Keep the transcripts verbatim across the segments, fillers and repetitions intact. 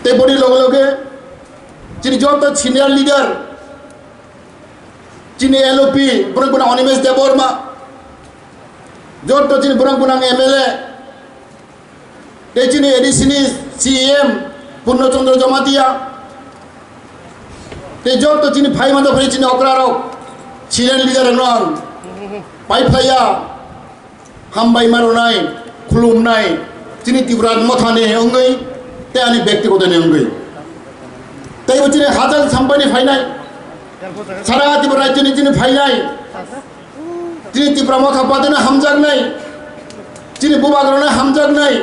Tei boni loge loge chini joto senior leader, chini L O P, borok bono Animesh Debbarma, joto chini borok bono M L A, tei chini A D C ni C E M Purno Chandra Jamatia, tei joto chini phaima dophani chini okra rok, senior leader rok no ang pai phlaiya. Hambai ma rwnai, khulumnai, chini Tipra Mothani wngwi tei ani bektigotoni wngwi. Tei bo chini hajal sampani phainai, sara Tipra rajyoni chini phainai, chini Tipra Motha Partyno hamjaknai, chini bubagrano hamjaknai,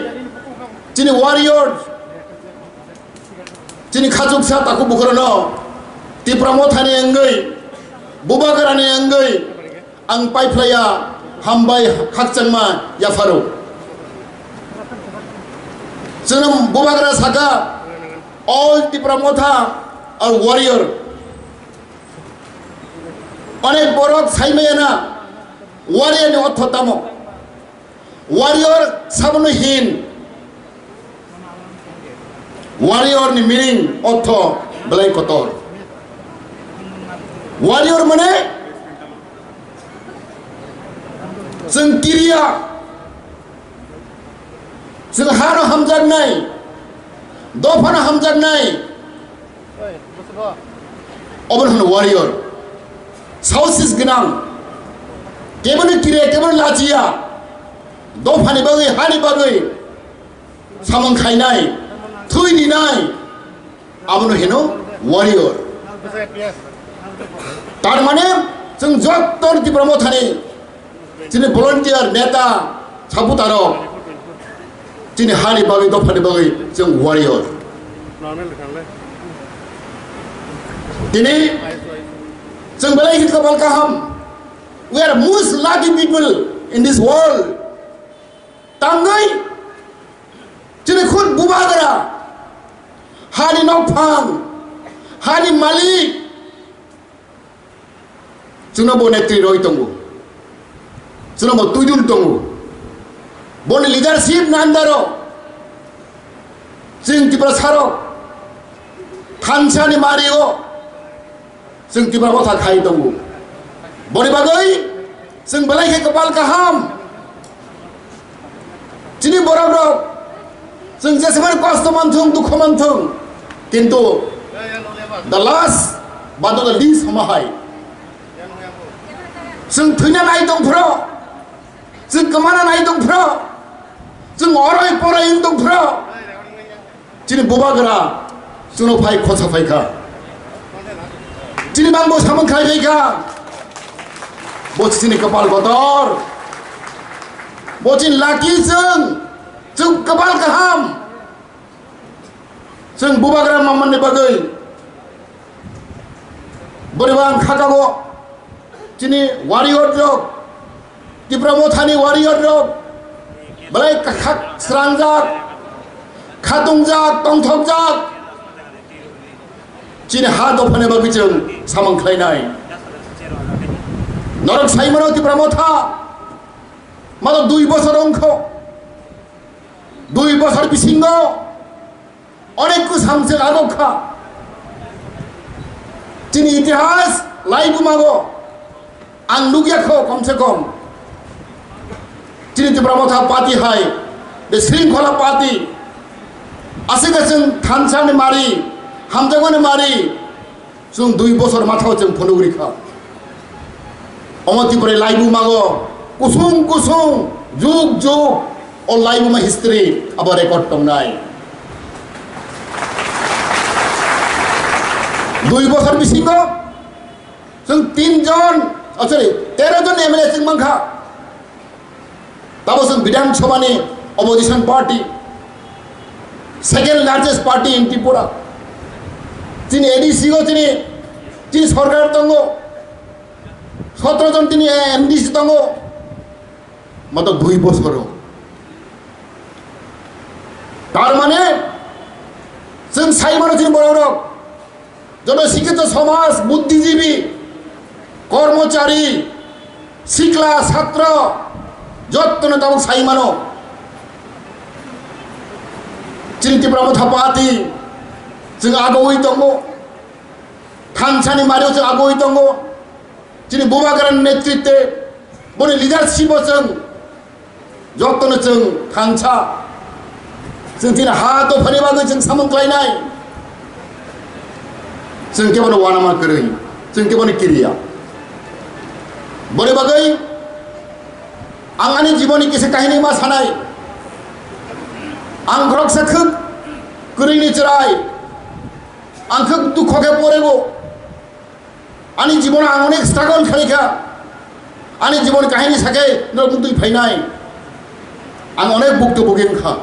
chini warriors, chini khachuksa takhuk bukhurano Tipra Mothani wngwi, bubagrani wngwi, ang paiphlaiya, hambai khakchangma yapharo. Chwng bubagra saka, all Tipra Motha are warrior. Onek borok saimaya na, warrior ni ortho tamo? Warrior sabono hin. Warrior ni meaning ortho belai kotor. Warrior mane chwng kiriya, chwng hano hamjaknai, dophano hamjaknai. Obo hwno warrior. Saosis gwnang. Kebono kire, kebono lachiya. Dophani bagwi, hani bagwi samung khainai, thwi rinai, abono hino warrior. Tar mane, chwng jotto Tipra Mothani, chini volunteer, neta, supporter rok, chini hani bagwi, dophani bagwi chwng warrior. Tini chwng belai khe kabal kaham. We are most lucky people in this world. Tangwi chini khud bubagra, hani nokphang, hani malik, chwngno bo netri roi tongo, chwngno bo tuidul tongo. Boni leadership ni under o chwng Tiprasa rok thansa ni mari o chwng Tipra Motha khai tongo. Boni bagwi chwng belai khe kwpal kaham. Chini borok rok, chwng jesemani kosto manthung, dukho manthung, kintu the last but not the least homa hai, chwng thwina nai tong phro, chwng kwmana nai tong phro, chwng oroi poroi wng tong phro, chini bubagra chwngno phai khosa phai kha. Chini bangbo samung khai phai kha. Bo chini kwpal kotor. Bo chini lucky chwng. Chwng kwpal kaham. Chwng bubagra manmani bagwi. Boriba ang khakago. Chini warrior rok, Tipra Mothani warrior rok, belai khak srangjak, khatungjak, tongthokjak. Chini ha dophani bagwi chwng samung khlainai. Norok saimano Tipra Motha, mano dui bosor wngkho. Dui bosor bisingo onek kwsang se agok kha. Chini itihas laibumago ang nukya kho, kom se kom. Chini Tipra Motha Party hai, the Shringkhola Party, aswk chwng thansa ni mari, hamjakmani mari, chwng dui bosor mathao chwng phunuk rikha. Omo Tripura laibumago kusung kusung, jug jug, o laibuma history abo record tongnai. Dui bosor bisingo chwng tin jon, oh, sorry, tero jon M L A chwng mankha. Tabo chwng Bidhan Sabha ni opposition party, second largest party in Tripura. Chini A D C o chini, chini sorkar tongo, sotro jon chini M D C tongo, mato dui bosoro. Tar mane, chwng sai mano chini borok rok, joto sikito somaj, buddhijibi, kormochari, sikla, satro, jottono tabuk sai mano. Chini Tipra Motha Party, Chwng agoi tongo, thansani mario chwng agoi tongo. Chini Bubagrani netritwe, boni leadership-o chwng jotono chwng thansa. Chwng chini ha dophani bagwi chwng samung khlainai. Chwng kebono uanama kwrwi, chwng kebono kiriya. Boni bagwi ang ani jiboni kisa kahini ma sanai. Ang khoroksa khwk kwrwini chwrai. Ang khwk dukho khe porego. Ani jibono ang onek struggle khaikha. Ani jibon kahini sakhe norok twi phainai. Ang onek bukto bugi wngkha.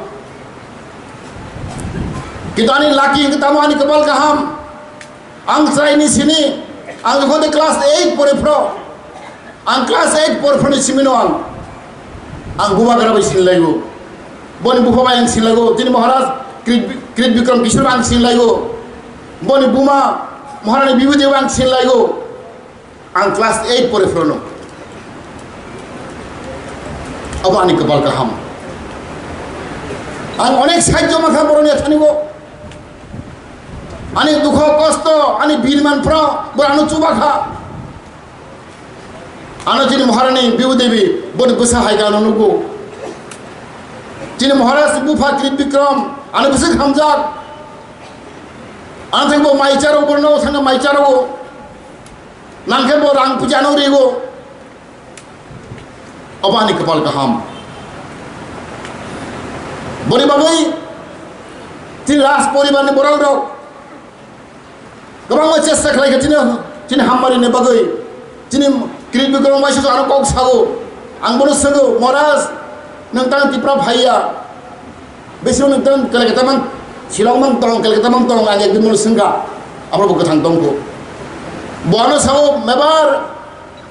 Kintu ani lucky hwnkhe tamo ani kwpal kaham. Ang chwraini sini, ang jokhon de class eight pore phro, ang class eight pore phro ni simino ang, ang Bubagra bai sinlaigo. Boni bupha bai ang sinlaigo. Chini Maharaj Krit, Krit Bikram Kishore bai ang sinlaigo. Boni buma Maharani Bibhuti bai ang sinlaigo. Ang class eight pore phrono. Abo ani kwpal kaham. Ang onek sahajyo mankha boroni yathanibo. Ani dukho kosto, ani birman phro, bo ano chubakha. Ano chini Maharani Bibu Devi, boni bwsa hai gano nugo. Chini Maharaj bupha Krit Bikram, ano bwswk hamjak. Ano thangbo mai charo, borno thangna mai charo. Nangkhe bo rang puja no rigo. Obo ani kwpal kaham. Boni bagwi chini Raj poribarni borok rok kwbangma chesta khlaikha chini, chini hambarini bagwi. Chini Krit Bikram bai susu aro kok sago. Ang bono swngo, "Maharaj, nwng tang Tipra phaiya?" Bisi nwng tang Kolkata mang, Shillong mang tong, Kolkata mang tong, ang ekdin bono swngkha. Abo bo kwthang tongkho. Bo ano sao, "Mebar,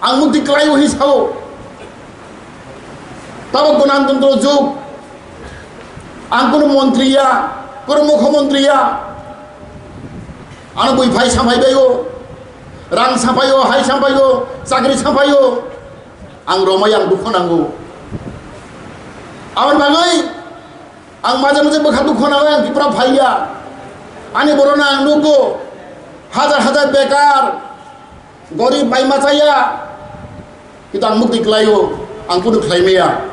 ang mukti kwlaio," hi sao. Tabo Ganatantro jug. Ang kuno montri ya, kuno mukhyamantri ya. Ano bui phai samphai baio, rang samphaio, hai samphaio, chakri samphaio. Ang romai ang dukho nango. Aboni bagwi ang maje maje bwkha dukho nango, ang Tripura phaiya. Ani borokno ang nugo, hajar hajar bekar, gorib bai machaya. Kita ang mukti kwlaio, ang kunu khlai maya.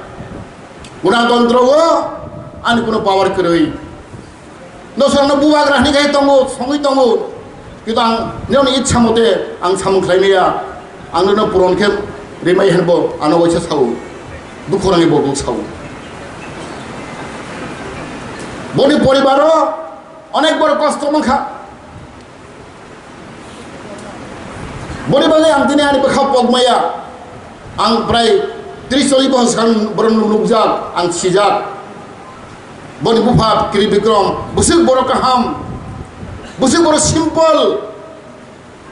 Ganatantro o ani kunu power kwrwi. No songno bubagra hwnwi khai tongo, songwi tongo. Kita ang nini itsa mote ang samung khlai maya. Ang nino puron khe rimai hwnbo ano waisa sao. Dukhu rangni bo duk sao. Boni poribaro onek bor kosto mankha. Boni bagwi ang tini ani bwkha pokmaya. Ang prai tris chollish bochor swkang borokno nukjak, ang sijak. Boni bupha Kri Bikram, bwswk borok kaham, bwswk borok simple,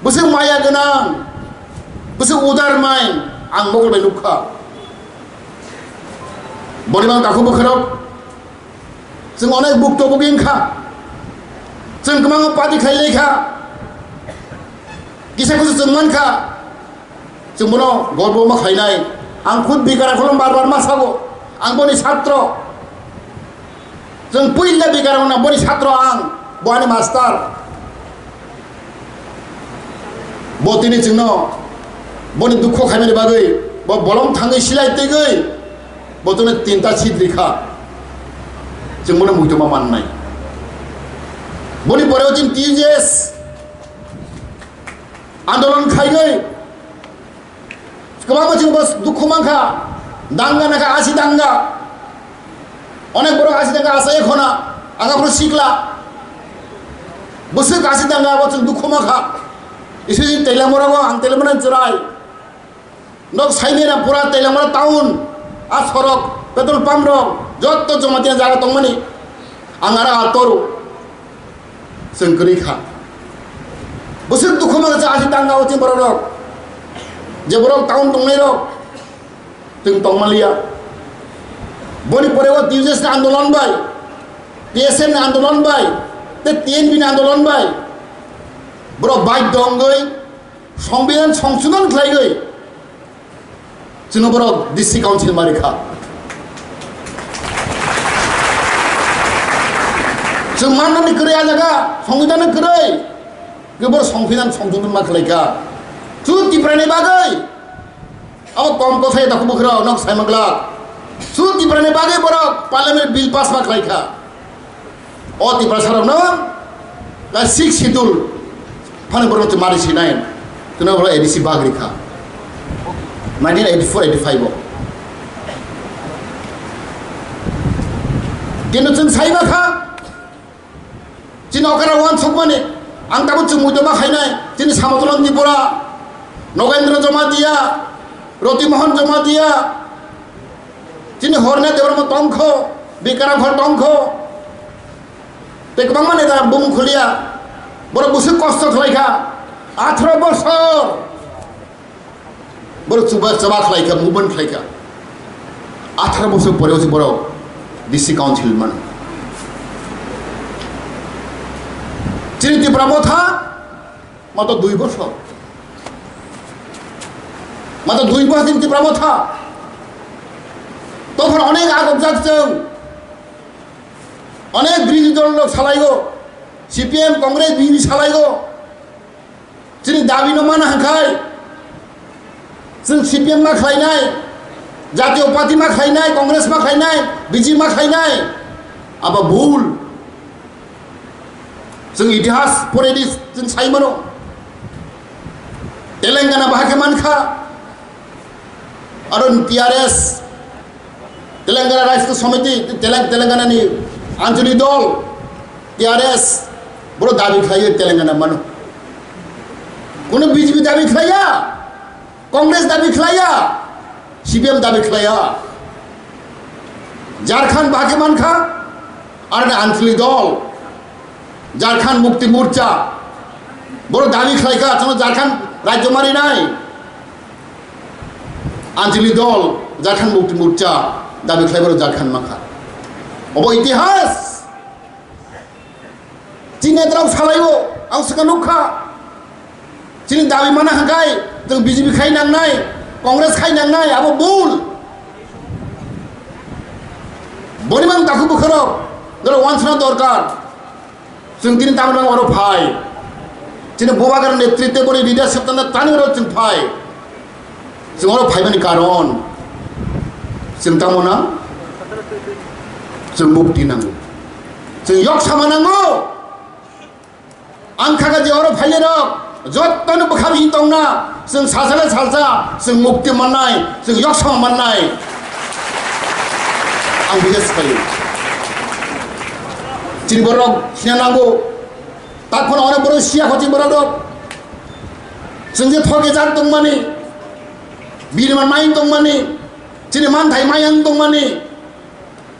bwswk maya gwnang, bwswk udar mind, ang mokol bai nukha. Boni bagwi takhuk bwkharok, Chwng onek bukto bugi wngkha. Chwng kwbangma party khlai lai kha. Kisa kusu chwng man kha. Chwng bono gorbo ma khlainai. Ang khud bikar akholo bar bar ma sago. Ang boni satro. Chwng puila bikar wngna boni satro ang. Bo ani master. Bo tini chwngno boni dukhu khaimani bagwi bo bolong thangwi silai twigwi bo chwngno tinta seat rikha. Chwng bono muitoma mannai. Boni pore o chwng T U J S andolon khaigwi kwbangma chwng bo dukhu mankha. Danga nakha asi danga. Onek borok asi tangka asai khona, ang aphuru sikla. Bwswk asi tangka abo chwng dukhu ma kha. Isi si Teliamura o ang Teliamura ni chwrai. Nok saimera pura Teliamura town, a sorok, petrol pump rok, jotto Jamatia jaga tongmani. Ang ara altoru. Chwng kwrwi kha. Bwswk dukhu ma kha asi tangka o chini borok rok. Je borok town tongnai rok. Chwng tongmaliya. Boni pore o T U J S ni andolon bai, T S F ni andolon bai, tei T N V ni andolon bai borok baidhyo wngwi Songbidan songsodhon khlaiwi chwngno borok D C Council ma rikha. Chwng mannani kwrwi a jaga, songwidani kwrwi. Khe borok songwidhan songchomani ma khlaikha. Chwng Tiprani bagwi. Abo kom kothai takhuk bwkhwrok nok sai manglak. Chwng Tiprani bagwi borok parliament bill pass ma khlaikha. O Tiprasarokno, na six schedule phano borok chwng mari sinai. Chwngno borok A D C bag rikha. Nineteen eighty-four eighty-five o. Kintu chwng sai ma kha, chini okra wansukmani, ang tabuk chwng muitu ma khainai, chini Samotolon Tripura, Nogendra Jamatia, Roti Mohan Jamatia, chini Horne Debbarma tongkho, Bikram Hor tongkho, tei kwbangma neta bumung khuliya, borok bwswk kosto khlaikha, atharo bosor. Borok chuba chaba khlaikha, movement khlaikha. Atharo bosor pore usi borok D C council mano. Chini Tipra Motha, mato dui bosor. Mato dui bosor chini Tipra Motha. Tophor onek agokjak chwng. Onek birodhi dol rok salaigo. C P M, Congress, B J P salaigo. Chini dabi no mana hwnkhe chwng C P M ma khlainai, Jatiyo Party ma khlainai, Congress ma khlainai, B J P ma khlainai, abo bul. Chwng itihas poredi chwng sai mano. Telangana bahai khe mankha, aro T R S, Telangana Rashtra Samiti, Telang-, Telangana ni Anjali Dol, T R S, boro dabi khlaiyo Telangana mano. Kono B J P dabi khlaiya, Congress dabi khlaiya, C P M dabi khlaiya. Jharkhand bahai khe mankha, aro ni Anjali Dol, Jharkhand Mukti Morcha, boro dabi khlaikha, chwngno Jharkhand rajyo marinai. Anjali Dol, Jharkhand Mukti Morcha, dabi khlai boro Jharkhand mankha. Obo itihas. Chini netarok salaibo, ang swkang nukha. Chini dabi mana hwnkhe, chwng B J P khai nangnai, Congress khai nangnai, abo bul. Boni mang takhuk bwkhwrok, doro wansana dorkar. Chwng tini tamo nang oro phai. Chini Bubagra netritwe boni leadership tangna tani oro chwng phai. Chwng oro phaimani karon chwng tamo nang? Chwng mukti nango. Chwng yok sama nango. Ang kha kha je oro phainai rok, jottoni bwkha bini tongna, chwng salsa le salsa, chwng mukti mannai, chwng yoksong mannai. Ang bini swkali. Chini borok sina nango. Tak phano onek borok siya kho chini borok rok. Chwng je thoke jak tongmani, bini man mai tongmani, chini man thai mai ang tongmani.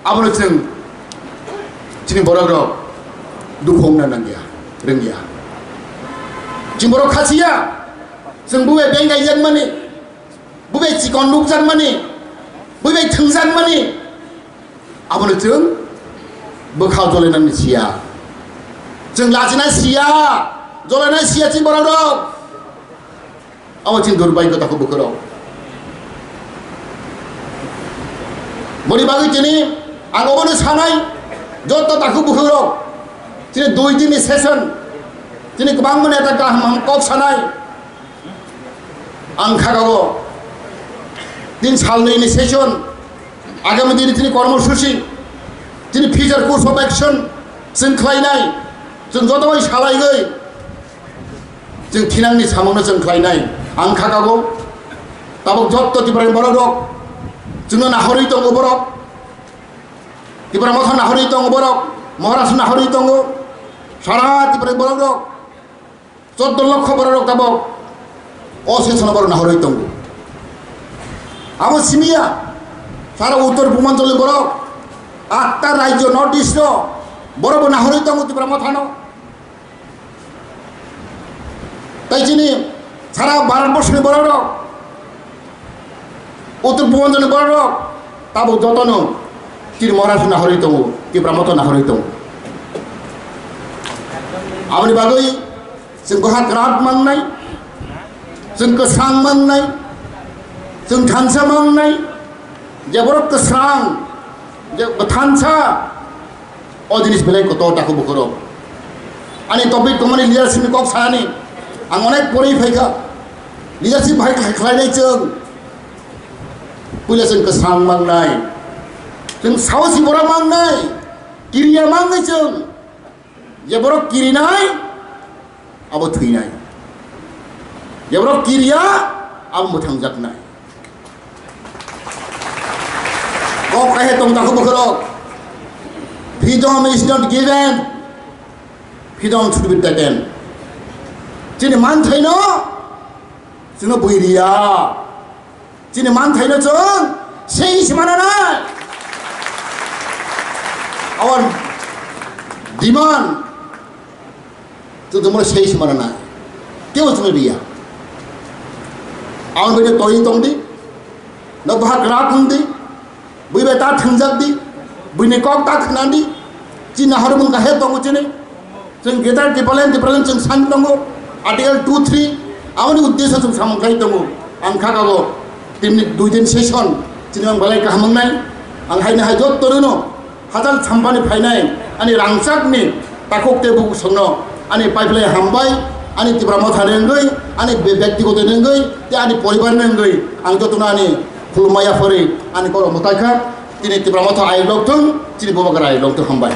Abono chwng chini borok rok dukhu wngna nangya, rwngya. Chini borok khasiya, chwng bubai beng kaijakmani, bubai chikon nukjakmani, bubai thwngjakmani. Abono chwng bwkha jolainani siya. Chwng lachina siya, jolaina siya chini borok rok. Abo chini durbhagyo takhuk bwkhwrok. Boni bagwi chini ang obono sanai, joto takhuk bwkhwrok. Chini dui din ni session, chini kwbangma neta kaham ham kok sanai. Ang kha kha o tin salnwi ni session, agami dini chini kormosuchi, chini future course of action chwng khlainai, chwng joto bai salaigwi. Chwng thinangni samungno chwng khlainai. Ang kha kago, tabuk jotto Tiprani borok rok, chwngno nahorwi tongo borok. Tipra Motha nahorwi tongo borok, Maharashtra nahorwi tongo, sara Tiprani borok rok, chordo lokho borok rok tabuk o session borok nahorwi tongo. Abo simiya, sara Uttor Purbanchal ni borok, atta rajyo North East ro, borok bo nahorwi tongo Tipra Mothano. Tai chini sara Bharat borsoni borok rok, Uttor Purbanchal ni borok rok, tabuk jotono chini Maharashtra nahorwi tongo, Tipra Motha nahorwi tongo. Aboni bagwi chwng kwrak kwrak mangnai, chwng kwsang mangnai, chwng thansa mangnai, je borok kwsang, je thansa, O jinis belai kotor takhuk bukhurok. Ani topic tongmani leadership ni kok sanani. Ang onek porwi phaikha. Leadership bahai khlai-, khlainai chwng. Puila chwng kwsang mangnai. Chwng saosi borok mangnai. Kiriya mangnai chwng. Je borok kirinai, abo thwinai. Je borok kiriya, abo mwthangjaknai. Kok kaihe tong takhuk bukhurok. Freedom is not given. Freedom should be taken. Chini manthaino, chwngno bui riya. Chini manthaino chwng sei se mananai. Our demand, chwng tongmani sei se mananai. Kebo chwngno riya. Aboni bagwi twi tongdi. No boha kwrak wngdi. Bui bai ta thwngjak di, buini kok ta khna di, chini nahormung kahai tongo chini. Chwng Greater Tipraland, Tipraland chwng san tongo, Article two three, aboni uddesho chwng samung khai tongo. Ang kha kago, tinni dui din session, chini ang belai kaham wngnai. Ang haino hai jotto rwno, hachal sampani phainai, ani rangchakni takhuk tei bukusongno, ani pipeline hambai, ani Tipra Motha ni wngwi, ani be-, bektigoto ni wngwi, tei ani poribar ni wngwi, ang jotono ani Khulumma yaphari ani kok mwtai kha, chini Tipra Motha ayuk lok thung, chini Bubagra ayuk lok thung, hambai.